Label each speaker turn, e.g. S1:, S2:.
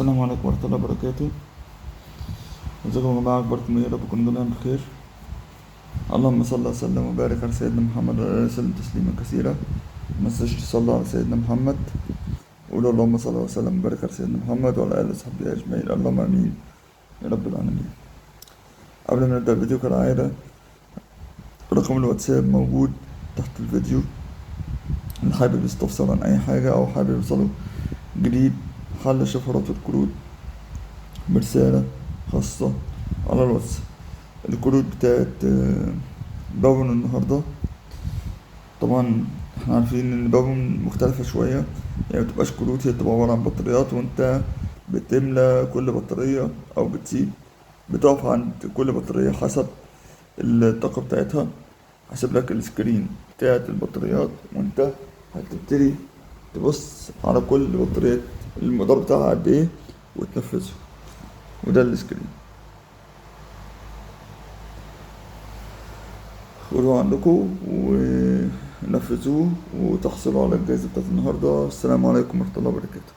S1: السلام عليكم ورحمة الله وبركاته. ازيكم يا جماعة، اخباركم ايه؟ يا رب تكونوا جميعا بخير. اللهم صل وسلم وبارك على سيدنا محمد وعلى اله وسلم تسليما كثيرا. ما تنساش تصلي على سيدنا محمد، قولوا اللهم صل وسلم وبارك على سيدنا محمد وعلى اله وصحبه اجمعين، اللهم امين يا رب العالمين. قبل ما نبدأ الفيديو كالعادة، رقم الواتساب موجود تحت الفيديو، اللي حابب يستفسر عن اي حاجة او حابب يوصله جديد حل شفرات الكروت برسالة خاصة على الواتس. الكروت بتاعت بابون النهاردة، طبعا احنا عارفين ان بابون مختلفة شوية، يعني متبقاش كروت، هي بتبقى عبارة عن بطاريات، وانت بتملى كل بطارية او بتسيب، بتقف عند كل بطارية حسب الطاقة بتاعتها. هسيب لك ال screen بتاعت البطاريات وانت هتبتدي تبص على كل بطارية المقدار بتاعها قد ايه وتنفذه، وده ال screen. خدوه عندكم ونفذوه وتحصلوا على الجائزة بتاعت النهاردة. السلام عليكم ورحمة الله وبركاته.